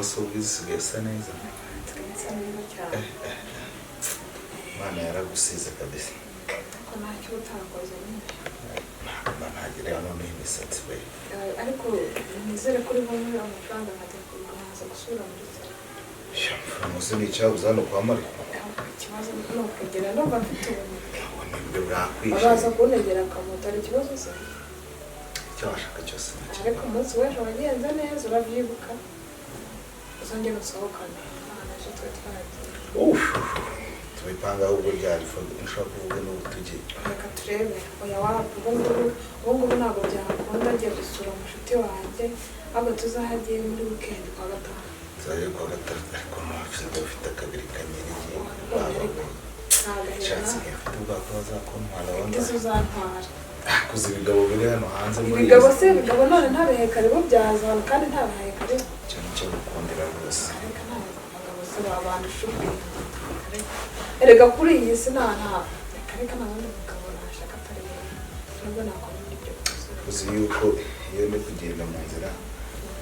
Noneho se ubwiza usigaye usa neza. Nsigaye nsa neza cyane. Imana yaragusize kabisa. Ariko ntacyo utakoze nyine. Ntabwo ntagira noneho imisatsi we. Ariko nizere ko uri bumwe amafaranga nkajya nkaza gusubira muri salo. Umunsi ni icyabuze hano kwa Mariko. Ikibazo ni ukugera, ndumva mfite ubunebwe. Ubunebwe bwakwishe. Baza kuntegera akamoto, hari ikibazo se? Icyo washaka cyose nacyo. Ariko umunsi w'ejo wagenze neza, urabyibuka? Uzongere usohokane aha ejo twari twaragiye. Uff, tubipanga ahubwo ryari? Nshobora kuvuga n'ubu tugiye. Reka turebe. Oya, wapi, ubu ngubu ntabwo byakunda, agiye gusura umushuti wanjye. Ahubwo tuzahagiye muri weekend kwa gatanu. Tuzajya kuwa gatatu, ariko ntafite ufite akabiri kanyereye. Ariko Shatse nta afite ubwako bazakuntwara. Ese uzantwara? Kuza ibigabo biri hano hanze muri Ibigabo se, ibigabo none ntabihaye karibu byaza hano kandi ntabihaye karibu. Icyo nicyo gukundira rwose. Reka, nta bagabo se babandusha ubwenge? Erega kuri iyi si nta reka reka, nta wundi mugabo nashaka atari wowe, nubwo nakora ibyo byose. Uzi yuko iyo ndi kugenda mu nzira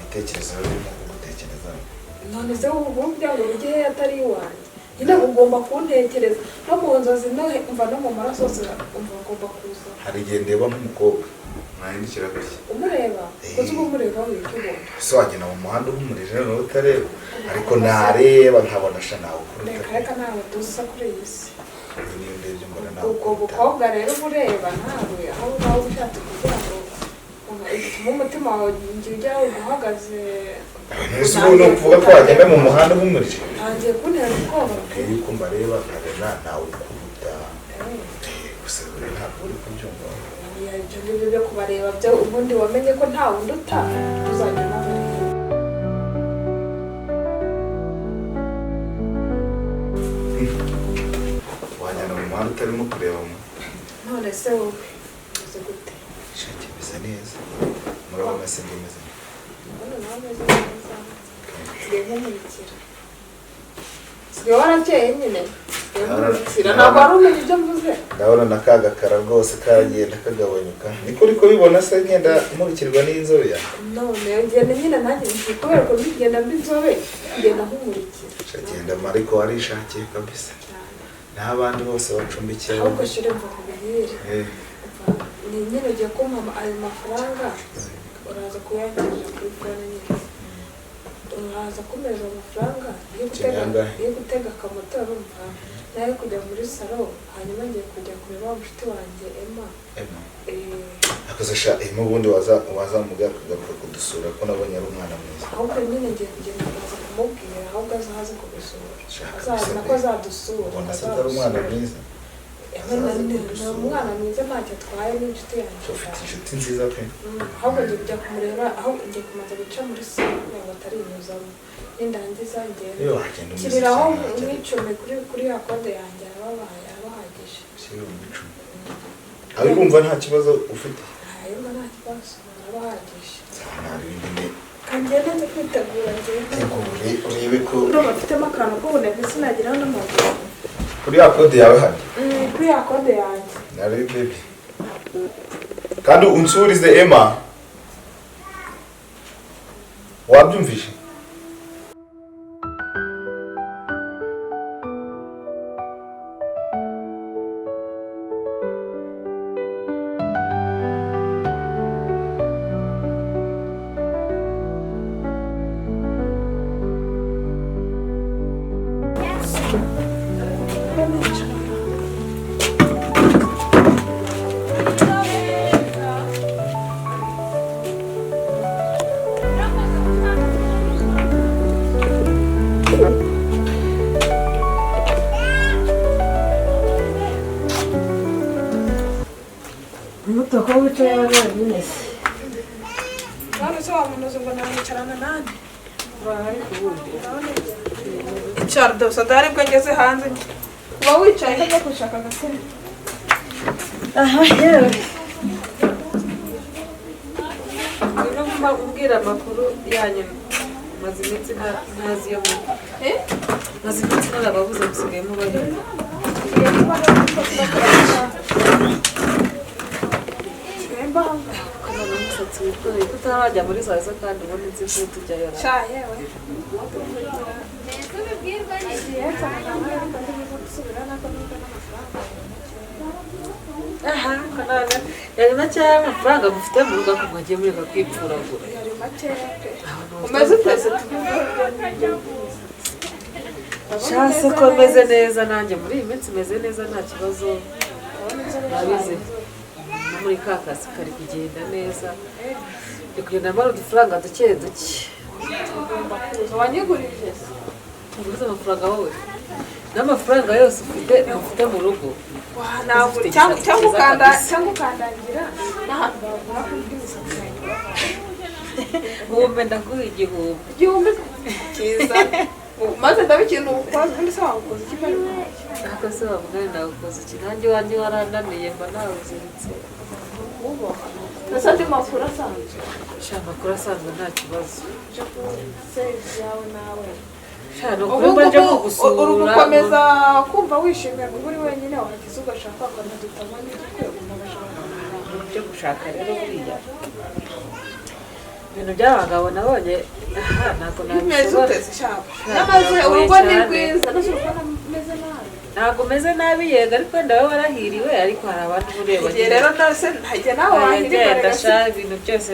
ibitekerezo biba birimo kugutekereza? None se ubu burya ngo bijye he atari iwanjye? Nyine ugomba kuntekereza no mu nzozi, no umva no mu maraso hose, umva ugomba kuza. Hari igihe ndeba nk'umukobwa mwandikira gutya. Umureba kuko uba umureba wicyo ubona. Ese wagenda mu muhanda uhumurije noneho utareba? Ariko nareba nkabona sha nawe ukuruta. Reka reka, ntabwo dusa kuri iyi si. Niyo ndebye mbona nawe Ubwo ukuruta. bukobwa rero uba ureba nawe aho ngaho uba ushatse kugira ngo utume umutima wawe njye ujya uhagaze. Ese ubu ni ukuvuga ko wagenda mu muhanda uhumurije? Ntangiye kuntera ubwoba. Mbwiye yuko mbareba nkabona nawe ukuruta. Gusa rero ntabwo uri kubyumva. Oya, ibyo ngibyo byo kubareba byo, ubundi wamenye ko nta wundi uta uzajya unabareba. Wagenda mu muhanda utarimo kureba mu None se wowe uzi gute? Shaki bimeze neza, murabona se ndimeze neza? Ndabona nawe umeze neza, nsigaye nkumurikira, nsigaye warakeye nyine, nsigaye nkumurikira. Ntabwo wari umenya ibyo mvuze. Ndabona na ka gakara rwose karagenda kagabanyuka. Niko uri kubibona se, ngenda nkurikirwa n'inzobe yawe? None ngenda nyine nanjye ngiye kubera ukuntu ngenda mba inzobe, ngenda nkumurikira. Shagenda mariko warishakiye kabisa. Cyane. Naho abandi bose bacumbikiye. Ahubwo shire mva kubwire. Eh. Ni nyine ugiye kumpa ayo mafaranga, uraza kuyangirira kuri phone nyine, uraza kumeza amafaranga yo gutega Angahe? yo gutega akamoto, urumva, nayo kujya muri salo, hanyuma ngiye kujya kureba wa mushuti wanjye Emma. Emma? Eh. Akoze sha Emma, ubundi waza wazamubwira akagaruka kudusura, ko nabonye ari umwana mwiza. Ahubwo nyine ngiye kugenda ndaza kumubwira, ahubwo azaze kudusura. Shaka Azaza bisa nako pe. azadusura. Ubona se atari umwana mwiza? Emma ni umwana mwiza, ntacyo atwaye, ni inshuti yanjye. Ufite inshuti nziza pe. Ahubwo ngiye kujya kumureba, ahubwo ngiye kubanza guca muri salo kugira ngo atarinyuzamo, nindangiza ngende. Iyo wagenda umeze Shyiriraho cyane. umwicumi kuri ya kode yanjye, arababaye, arabahagije. Shyira umwicumi aho urumva nta kibazo ufite. Hanyuma nta kibazo, arabahagije. Nta bindi ne. Kangende nze kwitegura ngende. Tegure urebe ko Ndumva mfitemo akantu k'ubunebwe, sinageraho n'amaguru. Kuri ya kode yawe hano? Kuri ya kode yanjye. Nari baby, kandi unsurize Emma, wabyumvishe? Imbuto ko wicaye wenyine se? None se wamunoze ngo nawicarana nande? Icara dore atari bwo ngeze hanze, uba wicaye ntajya gushaka agatebe. Aha, yewe. Ngwino mba ubwira amakuru yanyu, maze iminsi ntazi iyo muri. Eh? Maze iminsi narababuze, musigaye mubahe? Sigaye mbaho. Ko noneho musa Umusatsi wikoreye ko utarajya muri salsa kandi ubundi nzi ko tujyayo. Sha yewe, agiye nsanga ariko ndibuze gusubira nako nubwo n'amafaranga Aha kanana yari makeya y'amafaranga mufite mu rugo, ariko mwagiye mureka kwipfuragura. Yari makeya pe. Umeze uteze? Sha se ko meze neza, nanjye muri iyi minsi meze neza, nta kibazo. Urabizi, no muri ka kazi kari kugenda neza, ndi kugenda mbona udufaranga duke duke. Ugomba kuza wanyigurije se. Uguze amafaranga wowe n'amafaranga yose ufite ufite mu rugo. Ntabwo cyangwa ukanda cyangwa ukandangira n'ahantu bagura bw'imisatsi yanjye. Ibihumbi, ndaguha 1000. 1000 cyiza, maze ndaba ikintu ukwaza ubundi se wagukoza iki bari? Ariko se wavuga nagukoze iki? Nanjye iwanjye warananiye, mba nawuziritse. Kuboha ndetse andi makuru asanzwe? Sha, amakuru asanzwe nta kibazo. Uje kuse ibyawe nawe? Sha, ni Ubu ukuri mba nje ngubu kugusura. Uri gukomeza kumva wishimiye kuba uri wenyine, wagize ugashaka ukanadutamo n'igikwiye ugashaka. Ibintu byo gushaka rero, buriya ibintu by'abagabo nabonye aha ntabwo Bimeze nabishobora. uteze shaka nyamaze Biragoye urugo ni cyane. rwiza, ndetse urugo meze nabi. Ntabwo meze nabi yego, ariko wenda wowe warahiriwe, ariko hari abandi ureba. Igihe rero nase ntajya nawe wahirwa. Genda. Reka. Sha, ibintu byose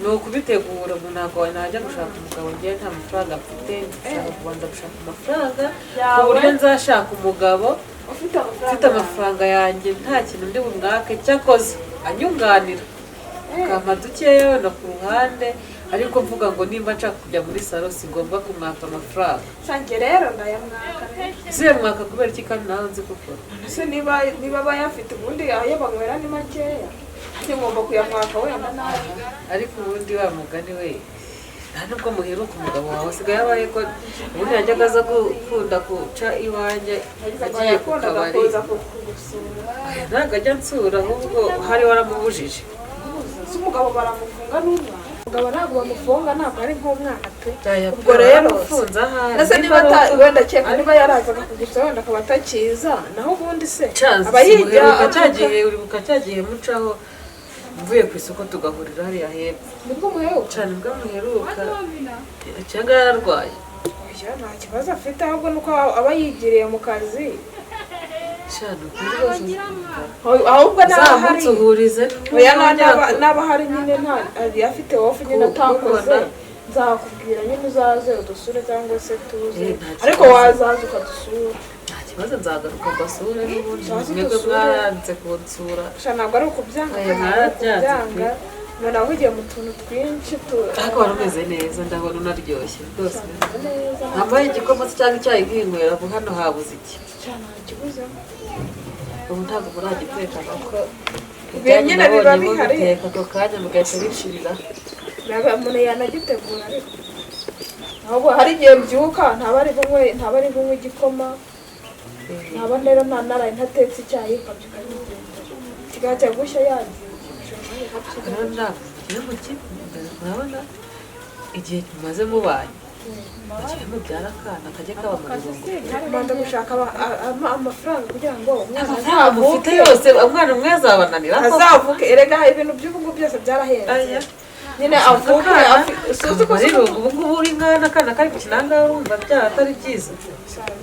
ni ukubitegura. Umuntu ntabwo najya gushaka umugabo ngewe nta mafaranga mfite. Nshaka kubanza gushaka amafaranga ku Yawe. buryo nzashaka umugabo Ufite amafaranga. Mfite amafaranga yanjye, nta kintu ndi bumwake, cyakoze anyunganira akampa dukeya wenda ku ruhande, ariko mvuga ngo nimba nshaka kujya muri salon si ngombwa kumwaka amafaranga. Sange rero ndayamwaka rero. Si mwaka kubera iki kandi nawe nzi gukora? Ese niba bayafite, ubundi ayo banywera ni makeya, nanjye ngomba kuyamwaka wenda nabi. Ariko ubundi wa mugani we, nta nubwo muheruka umugabo wawe asigaye abaye ko ubundi yajyaga aza gukunda guca iwanjye Yagize ngo agiye ku yakundaga kabari. kuza kugusura. Ntabwo ajya ansura, ahubwo hari waramubujije. Si umugabo baramufunga n'umwana? Umugabo ntabwo bamufunga, ntabwo ari nk'umwana pe. Ubwo Ubwo rero ufunze ahari. Ese niba wenda keka niba yarazaga kugusura, wenda akaba atakiza, naho ubundi se aba yiga. Uribuka cya gihe, uribuka cya gihe mucaho mvuye ku isoko tugahurira hariya hepfo? Nibwo muheruka? Cyane, bwo muheruka cyangwa yararwaye? Oya, nta kibazo afite, ahubwo nuko aba yigiriye mu kazi. Cyane, ukuri rwose. Ahubwo naba hari Uzamunsuhurize. Oya, naba hari nyine, nta afite off nyine atakoze, Kubona. Nzakubwira nyine uzaze udusure cyangwa se tuze. Eh, nta kibazo. Ariko wazaza ukadusura. Nta kibazo, nzagaruka mbasure n'ubundi. Uzaze Mwebwe udusure. mwaranze kunsura. Sha, ntabwo ari ukubyanga, Oya, ntabwo ari mwarabyanze. ukubyanga, umuntu ahugiye mu tuntu twinshi tu Ariko wari umeze neza, ndabona unaryoshye rwose. Meze neza. Ntambaye igikoma se cyangwa icyayi nkinywera? Ubu hano habuze iki? Sha, nta kibuzemo. Ubu ntabwo muragiteka kuko Ibi nyine biba bihari. Biteka ako kanya mugahita bishirira. Umuntu yanagitegura, ariko ahubwo hari igihe mbyuka ntaba ari bunywe igikoma, ntaba rero nta naraye ntatetse icyayi, nkabyuka nigendera kigahita gushya yagiye. Rero ntabwo mugiye mu kigo, murabona igihe mumaze mubanye, mugiye mubyara akana kajya kaba mu rugo. Kubanza gushaka amafaranga kugira ngo umwana Amafaranga mufite azavuke. yose, umwana umwe azabananira koko? Azavuke, erega ibintu by'ubu ngubu byose byarahenze. Aya. Nyine avuke suzi ko Muri rugo ubu ngubu uri nk'ana akana kari gukina aha ngaha, urumva byaba atari byiza?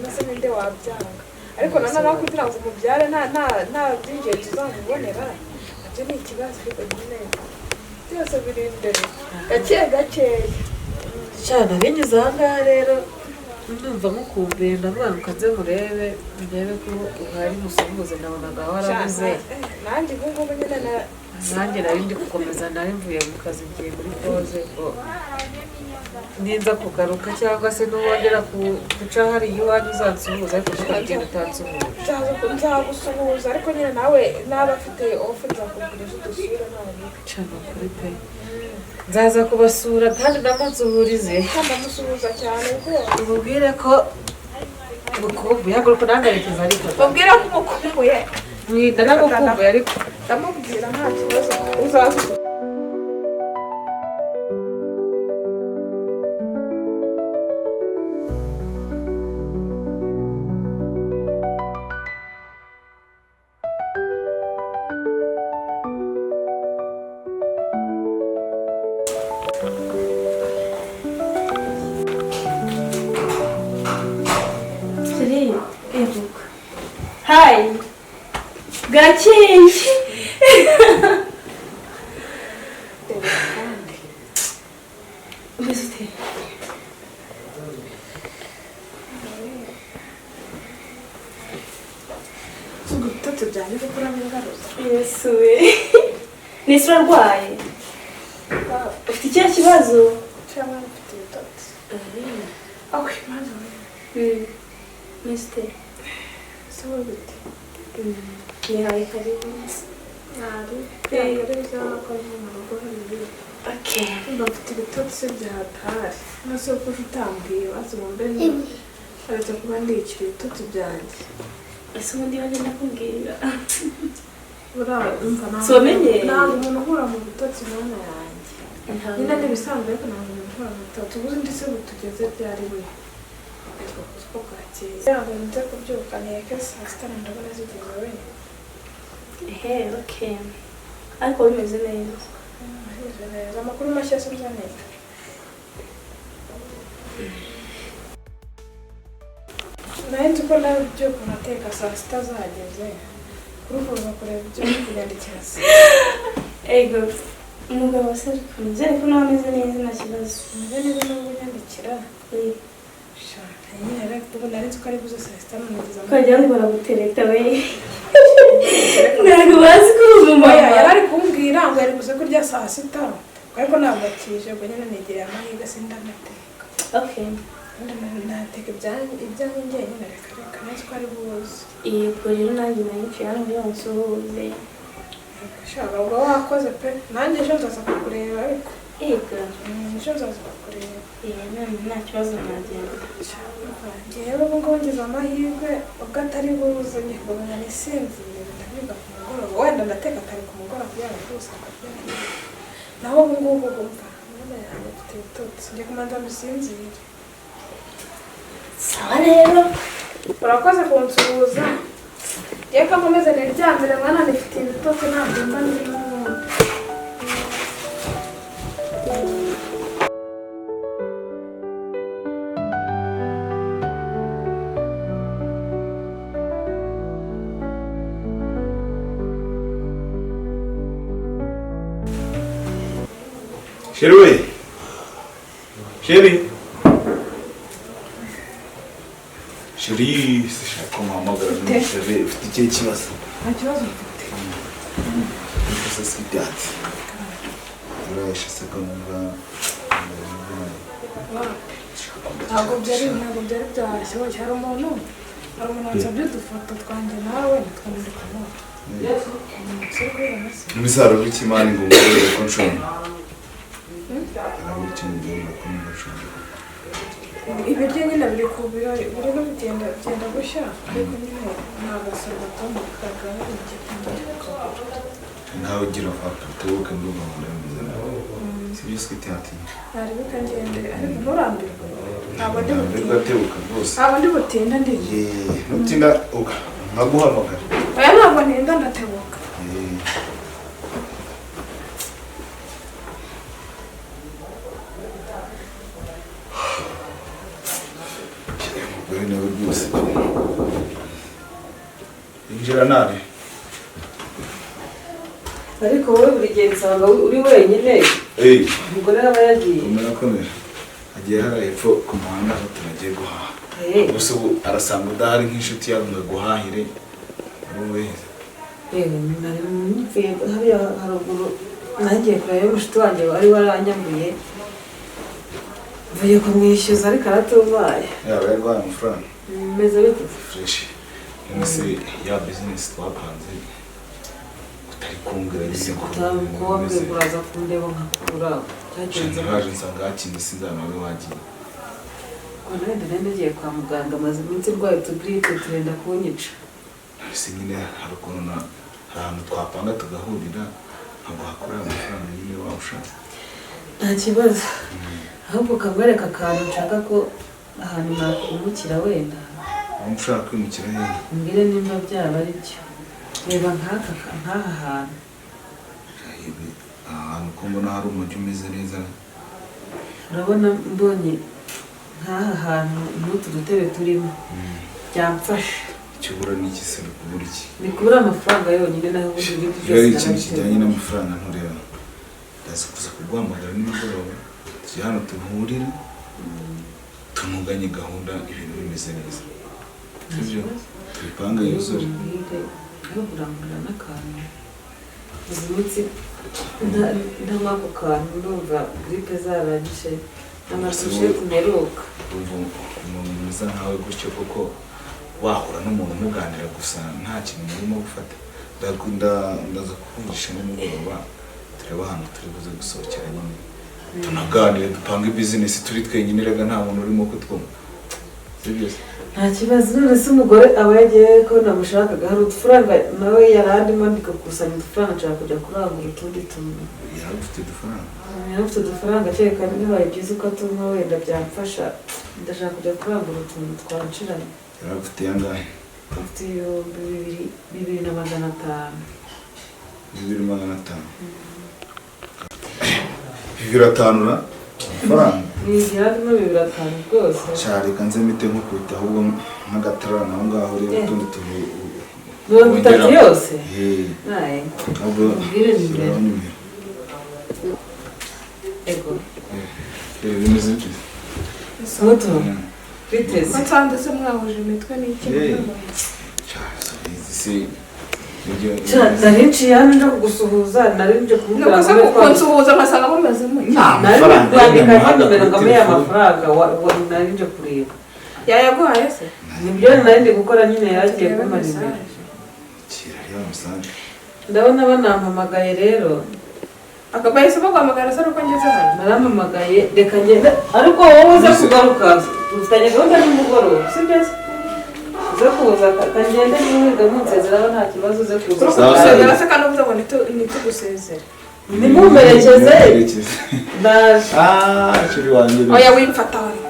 Nase ninde wabyanga? Ariko nanone aho kugira ngo umubyare nta by'ingenzi uzamubonera, nabyo ni ikibazo. Ariko nyine byose biri imbere gake gakeya. Cyane, binyuze aha ngaha rero numva nkukumbuye, ndamwanuka nze murebe, ndebe ko uhari musuhuze, nabonaga warabuze. Nanjye ubu ngubu nyine na Nanjye nari ndi gukomeza, nari mvuye mu kazi ngiye muri pause, ngo ninza kugaruka cyangwa se n'uwongera guca hariya iwanyu uzansuhuza, ariko ntukagenda utansuhuje. Nzagusuhuza, ariko nyine nawe naba afite off nzakubwira ejo udusure ntabwo. Cana kuri pe, nzaza kubasura kandi ndamunsuhurize. Ndamusuhuza cyane rwose. Umubwire ko mukumbuye, haguruka unangarekeza ariko. Mubwire ko umukumbuye. Ndanagukumbuye ariko. Ndamubwira, nta kibazo, uzaza. Bwakeye. Umeze ute? Ubwo ibitotsi byanjye kuko urabingaruza. Yesu we. Nese urarwaye? Ufite ikihe kibazo? Cyangwa mfite ibitotsi. Aho impamvu we. Umeze ute? Se wowe bite? Nihaye karibu. Nabi. Ntabwo ari ibyaha ko ari mu rugo hari. Okay. Mba mfite ibitotsi bya hatari. Nase ko uje utambwiye wazi mu mbe aretse kuba ndikira ibitotsi byanjye. Ese ubundi wanjye ndakubwira. Urumva Si wamenye? Ntabwo umuntu uhura mu bitotsi mwana yanjye. Nyine n'ibisanzwe ariko ntabwo umuntu uhura mu bitotsi. Ubu undi se butugeze byari we. Ariko kuko bwakeye. Ntabwo nze kubyuka nteke saa sita ndabona zigeze we. Ehe, okay. Ariko bimeze neza. Bimeze neza. Amakuru mashya se uzaneye. Nari nzi ko nawe ubyuka unateka saa sita zageze. Kuruhuza kureba ibyo uri kunyandikira se. Ego. Umugabo se ariko nizere ko nawe ameze neza nta kibazo. Umeze neza nubwo unyandikira. Sha, nyine ariko ubu nari nzi ko ari buze saa sita none ngeze Ko wagira ngo baragutereta we. Ntabwo bazi ko uri umumama. Oya, yari ari kumbwira ngo yari buze kurya saa sita. Ariko ntabwo akije, ubwo nyine nigereye amahirwe sindanateka. Okay. Nateka ibyanjye njyenyine reka reka nzi ko ari buze. Yego rero nanjye nari niciye hano kugira ngo nsuhuze. Shaka ubwo wakoze pe. Nanjye ejo nzaza kukureba ariko. Yego. Ejo nzaza kukureba. None nta kibazo nagenda. Njyewe ubu ngubu ngize amahirwe ubwo atari buze ngiye kugumya nisinzire ndabyuka ku mugoroba. Wenda ndateka kare ku mugoroba kugira ngo rwose akarya. Naho ubu ngubu umva mwana yanjye mfite ibitotsi ngiye kumanza mbisinzire. Sawa rero. Urakoze kunsuhuza. Ngiye ko nkomeze niryamire mwana nifite ibitotsi ntabwo mba ndimo ubundi. Chérie we. Chérie. Chérie, sishaka ko muhamagara n'umusore ufite ikihe kibazo? Nta kibazo mfite. Gusa sweetheart. Urayisha se ko numva Ntabwo byari byashyushye. Hari umuntu wansabye udufoto twanjye nawe nitwamuri kumuha. Nibisaro by'Imana ngo ngorere ko nshonje. Ibiryo nyine biri kubira biri no kugenda byenda gushya ariko nyine nta gasoroma kagaragara igikunda. Nawe ugira tubuke ndumva ngo ndameze nawe. Sibyo sweetheart. Nari bikagende ariko nturambirwe. Ntabwo ndi butinde. Ndatebuka rwose. Ntabwo ndi butinda ndi. Nutinda nkaguhamagara. Oya ntabwo ntinda ndatebuka. Umugore nawe rwose. Injira nabi. Ariko wowe buri gihe nsanga uri wenyine. Umugore aba yagiye. Umurakomera. Agiye hariya hepfo ku muhanda aho tunagiye guhaha. Gusa ubu arasanga udahari nk'inshuti yawe ngo aguhahire. Wowe. Nari mvuye hariya haruguru nagiye kureba umushuti wanjye wari waranyambuye. Mvuye kumwishyuza ariko aratubaye. Yaba yarwaye amafaranga. Meze bite? Fresh. None ya business twapanze utari kumbwira nyine ko kumbwira uraza kundeba nkakura. Cyagenze naje nsanga hakinze sinzana wari wagiye. Ko nari nagiye kwa muganga maze iminsi ndwaye utugripe turenda kunyica. Ese nyine hari ukuntu hari ahantu twapanga tugahurira nkaguha amafaranga nyine waba ushaka. Nta kibazo. Ahubwo kamwereka akantu nshaka ko ahantu nakwimukira wenda. Waba ushaka kwimukira hehe? Mbwire nimba byaba ari byo. Reba nk'aha hantu. Aha hantu ko mbona hari umujyi umeze neza. Urabona mbonye nk'aha hantu n'utu dutebe turimo byamfasha. Icyo ubura ni iki se? Uri kubura iki? Ni kubura amafaranga yonyine, naho ubundi ibindi Iyo ari byose ikintu kijyanye narabiteguye. n'amafaranga ntureba, ndaza kuza kuguhamagara nimugoroba, tujye hano tuhurire, tunuganye gahunda, ibintu bimeze neza, sibyo? Tubipange yuzure. Aho kurangura n'akantu uzi munsi ntanywa ako kantu, ndumva grippe zarangije n'amasusheti mperuka. Urumva umuntu mwiza nkawe gutyo koko wahura n'umuntu muganira gusa nta kintu murimo gufata? Ndaza kukuvugisha nimugoroba, turebe ahantu turi buze gusohokera nyine, tunaganire, dupange business turi twenyine. Rega nta muntu urimo kutwumva, sibyo se? Nta kibazo. None se umugore aba yagiye ko namushakaga? Hari udufaranga nawe yari andimo, ndi gukusanya udufaranga, nshaka kujya kurangura utundi tuntu. Yari ufite udufaranga? Yari afite udufaranga, kereka bibaye byiza uko atumwa wenda byamfasha. Ndashaka kujya kurangura utuntu twanshiranye. Yari afite yangahe? Afite 2000, 2500. 2500, 2500 ra amafaranga? Ni harimo 2500 rwose. Cyareka nze mite nkukubita ahubwo nk'agatarana aho ngaho rero utundi tuntu. 30 yose? Eh. Naye. Ahubwo Ubwire nimero. shyiraho nimero. Ego. Eh, bimeze bite? Muto, biteze. Ko nsanze se mwahuje imitwe n'iki? Eh. Izi si ibyo. Nari nciye hano nje kugusuhuza, nari nje kumubwira Nuko se ngo mbe kunsuhuza nkasanga mumeze mutya? Nta nari mafaranga kwandika yamuhaga nimero kuri ngo ampe telefone. amafaranga nari nje kureba. Yayaguhaye se? Nibyo nari ndi gukora nyine, yaragiye Turebe kumpa nimero. message. Kira reba message. Ndabona banampamagaye rero. Akaba yahise baguhamagara se ari uko ngeze hano? Barampamagaye, reka ngende, ariko wowe uze kugaruka, dufitanye gahunda nimugoroba, sibyo se? Uze kuza, kangende, niwiga munsezeraho nta kibazo, uze kuza. Uri Sawa, sawa. kugusezera se kandi uvuze ngo ntitugusezere? Nimumerekeze. Nimumerekeze. Ndaje. Ah, chéri wanjye. Oya, wimfataho ariko.